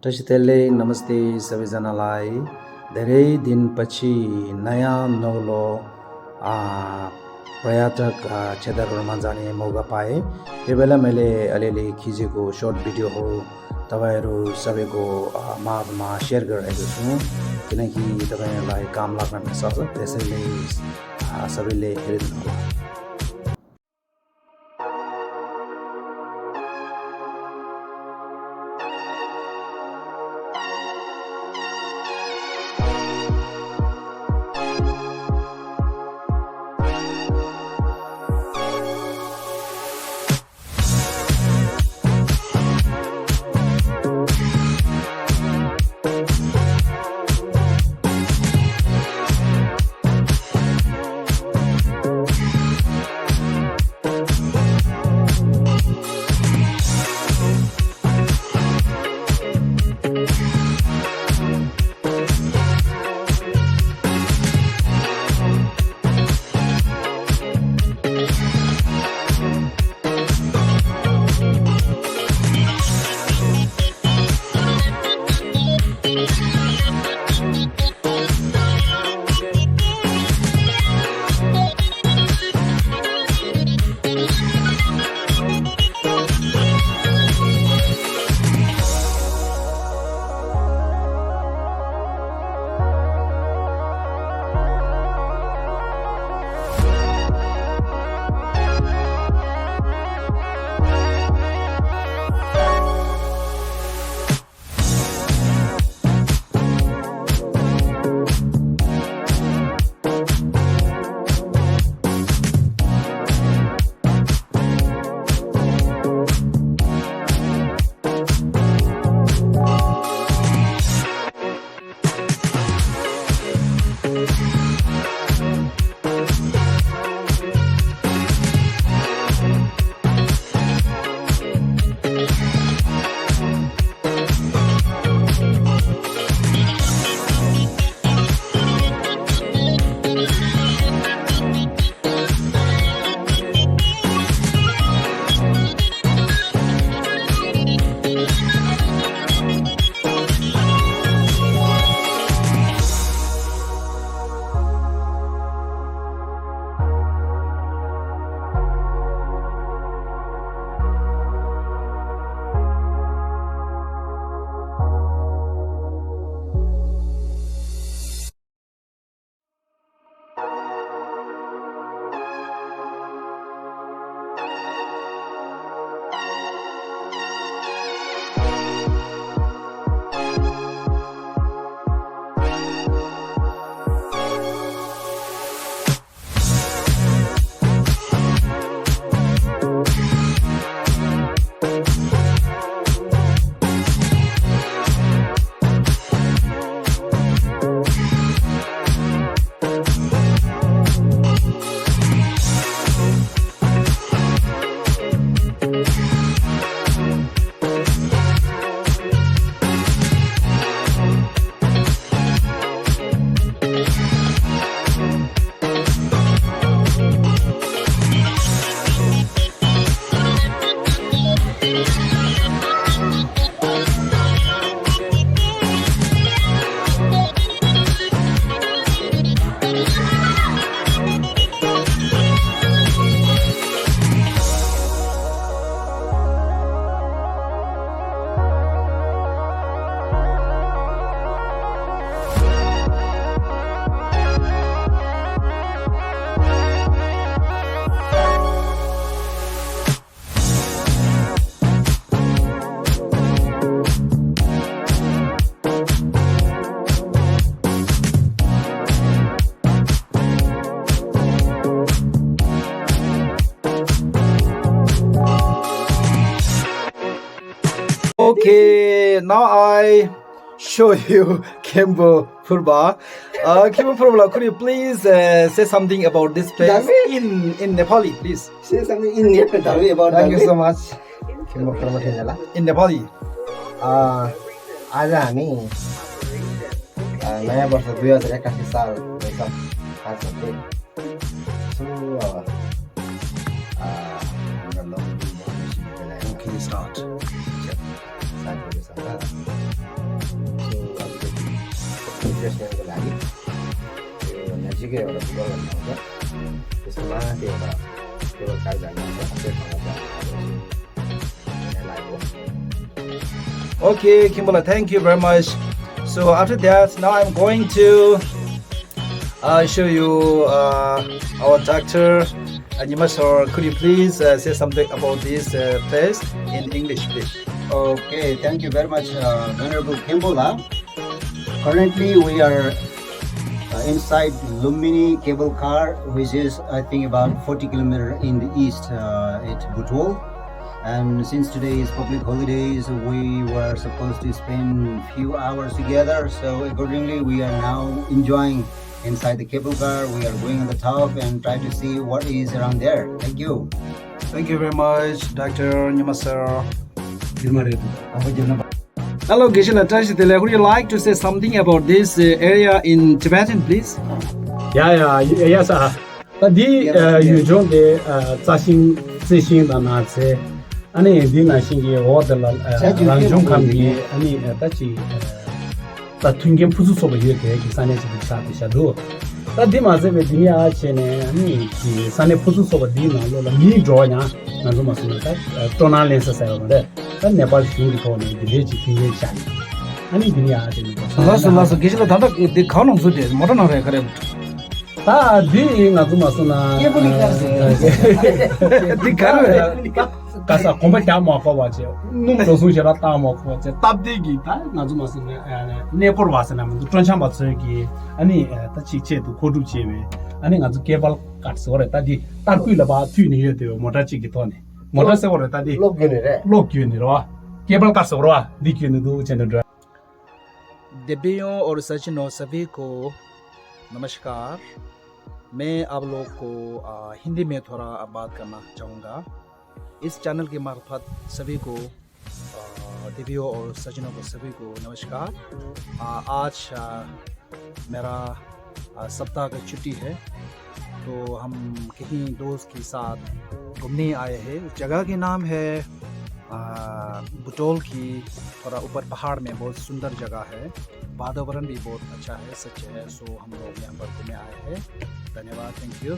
टसितेले नमस्ते सबैजनालाई धेरै दिनपछि नयाँ नौलो पर्यटक क्षेत्रहरूमा जाने मौका पाएँ। त्यो बेला मैले अलिअलि खिचेको सर्ट भिडियोहरू तपाईहरू सबैको माझमा सेयर गरिरहेको छु, किनकि तपाईहरूलाई काम लाग्न सक्छ। त्यसैले सबैले हेरिदिनुहोला। Okay, now I show you Kempo Purba. Kempo Purba, could you please say something about this place in Nepali, please? Say something in Nepali about Thank you so much. Kempo Purba ठेला In Nepali. आज हामी नयाँ वर्ष 2081 साल आज के so Okay, start. साथीहरुसँग रिफ्रेसमेन्टको लागि त्यो नजिकै एउटा फुटबल भन्ने आउँछ त्यसको माथि एउटा केबल कार जाने हुन्छ त्यो ठाउँमा चाहिँ लागेको Okay, Kimberly, thank you very much. So after that, now I'm going to show you our doctor. And you must, could you please say something about this place in English, please? Okay, thank you very much, Venerable Kimbola. Currently, we are inside Lumini cable car, which is, I think, about 40 kilometers in the east at Butol. And since today is public holidays, we were supposed to spend few hours together. So accordingly, we are now enjoying inside the cable car. We are going on the top and try to see what is around there. Thank you. Thank you very much, Dr. Nyamasar. Hello, Gisela Tashitele. Would you like to say something about this area in Tibetan, please? Yes. Tadi yujong de zasing zising da na se ani di na sing ye wo de la ranjong kam ye ani ta chi ta thungem phusu so ba ye ke ki sane chi sa ti sha do ta di ma se be di ya che ne ani ki sane phusu so ba di na lo la mi draw nya na zo ma su ta tona len sa sa ba de ta Nepal sing ko ne di le chi ki ye sha ani di ya che ne Last, Gisela, the column so did modern record. 다 뒤가 좀아서나 가서 공부 다 먹고 와지 놈도 소시라 다 먹고 제 답되기 다 나좀아서나 네포 와서나 트런창 맞서기 아니 다 지체도 고두 제외 아니 가서 개발 같소래 다디 딱꾸이라 봐 튀니에 돼요 모타치기 토네 모타세고래 다디 lokgyuni로 cable 같소로 दिक्युनिदो channel देवियों और सज्जनों सभी को नमस्कार। मैं आप लोग को हिंदी में थोड़ा बात करना चाहूँगा। इस चैनल के मार्फत सभी को देवियों और सज्जनों को सभी को नमस्कार। आज मेरा सप्ताह का छुट्टी है, तो हम कहीं दोस्त के साथ घूमने आए हैं। उस जगह के नाम है बुटोल की थोड़ा ऊपर पहाड़ में बहुत सुंदर जगह है, वातावरण भी बहुत अच्छा है, सच है। सो हम लोग यहाँ पर घूमने आए हैं। धन्यवाद, थैंक यू।